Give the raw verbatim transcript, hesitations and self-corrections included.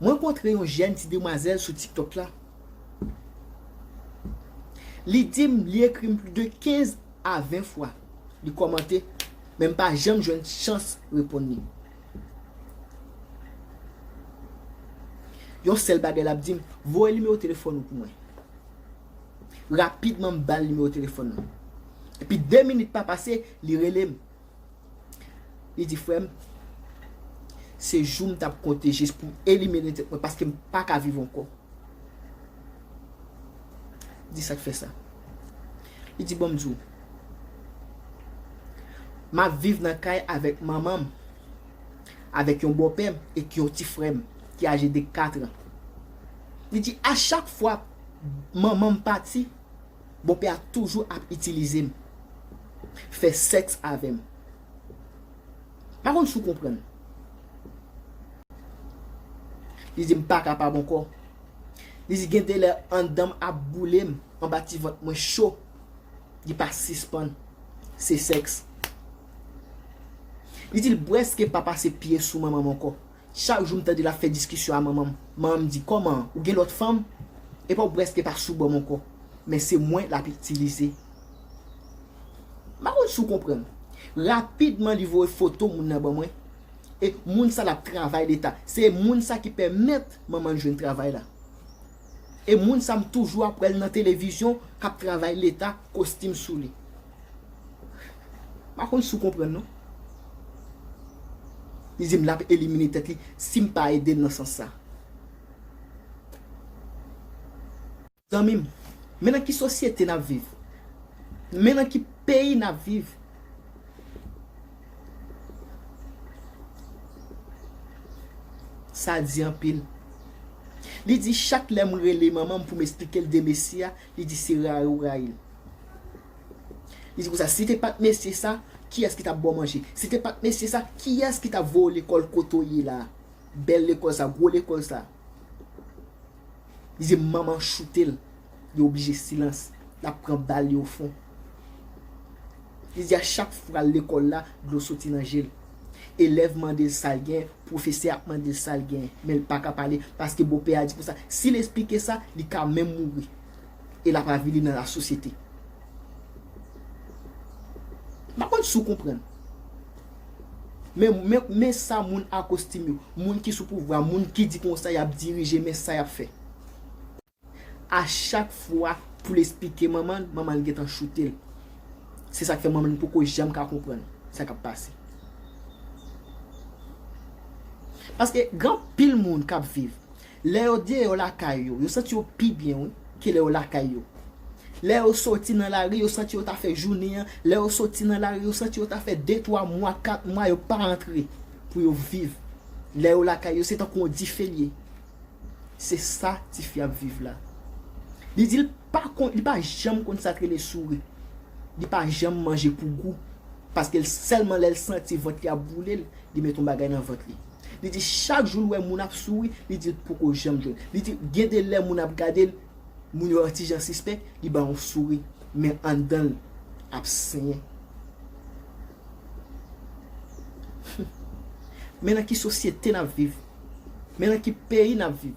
Mwen rankontre yon jèn ti demwazèl sou TikTok la. Li di m li ekri m plis de kenz a ven fwa. Li kòmante, men m pa janm jwenn chans reponn li. Yon sèl bagay l ap di m, voye nimewo telefòn ou pou mwen. Rapidman, m ba l nimewo telefòn nan. Epi de minit pa pase, li rele m. Li di, frè m, se jou m t ap konte jis pou m elimine tèt mwen paske m pa ka viv ankò. Di sa k fè sa. Li di, bon, m di w, m ap viv nan kay avèk manman m, avèk yon bòpè m e yon ti frè m ki aje de kat an. Li di, a chak fwa manman m pati, bòpè a toujou ap itilize m, fè sèks avè m. Pa konn si w konprann. Li di m pa kapab ankò. Li di gen de lè anndan m ap boule m, anba ti vant mwen cho. Li pa sispann. Se sèks. Li di l prèske pa pase pye sou manman m ankò. Chak jou m tande l ap fè diskisyon a manman m. Manman m di, kòman, ou gen lòt fanm? Epa w prèske pa sou bò m ankò. Men se mwen l ap itilize. M pa konn si w konprann. Rapidman, li voye foto moun nan ban mwen. E moun sa l ap travay Leta. Se moun sa ki pèmèt manman l jwenn travay la. E moun sa m toujou ap wè l nan televizyon k ap travay Leta, kostim sou li. M pa konn si w konprann non. Li di m l ap elimine tèt li si m pa ede l nan sans sa. Zanmi m, men nan ki sosyete n ap viv? Men nan ki peyi n ap viv? Sa di anpil. Li di chak lè m rele manman m pou m esplike l de mesye a, li di se rayi w rayi l. Li di konsa, si te pa t mesye sa, kiyès ki t ap ba w manje? Si te pa t mesye sa, kiyès ki t ap voye w lekòl kote w ye la? Bèl lekòl sa, gwo lekòl sa. Li di manman choute l. Li oblije silans. L ap pran bal li ofon. Li di a chak fwa l lekòl la, dlo soti nan je l. Elèv mande l sa l gen, pwofesè ap mande l sa l gen, men l pa ka pale, paske bòpè a di konsa, si l esplike sa, li ka menm mouri. E l ap avili nan lasosyete. M pa konn si w konprann. Men, men, men sa moun a kostim yo, moun ki sou pouvwa, moun ki di konsa y ap dirije, men sa y ap fè. A chak fwa pou l esplike manman l, manman l gentan choute l. Se sa k fè manman l poko janm ka konprann sa k ap pase. Paske gen anpil moun k ap viv. Lè yo deyò lakay yo, yo santi yo pi byen, wi, ke lè yo lakay yo. Lè yo soti nan lari, yo santi yo ta fè jounen an. Lè yo soti nan lari, yo santi yo ta fè de, twa mwa, kat mwa, yo pa antre pou yo viv. Lè yo lakay yo, se tankou yon dife l ye. Se sa tifi ap viv la. Li di l pa kon, li pa janm konn sa k rele souri. Li pa janm manje pou gou. Paske l sèlman lè l santi vant li ap boule l, li met yon bagay nan vant li. Li di chak jou l wè moun ap souri, li di l poko janm jwenn. Li di gen de lè moun ap gade l, moun yo yon ti jan sispèk, li ba yon souri, men anndan l ap senyen. Men nan ki sosyete n ap viv? Men nan ki peyi n ap viv?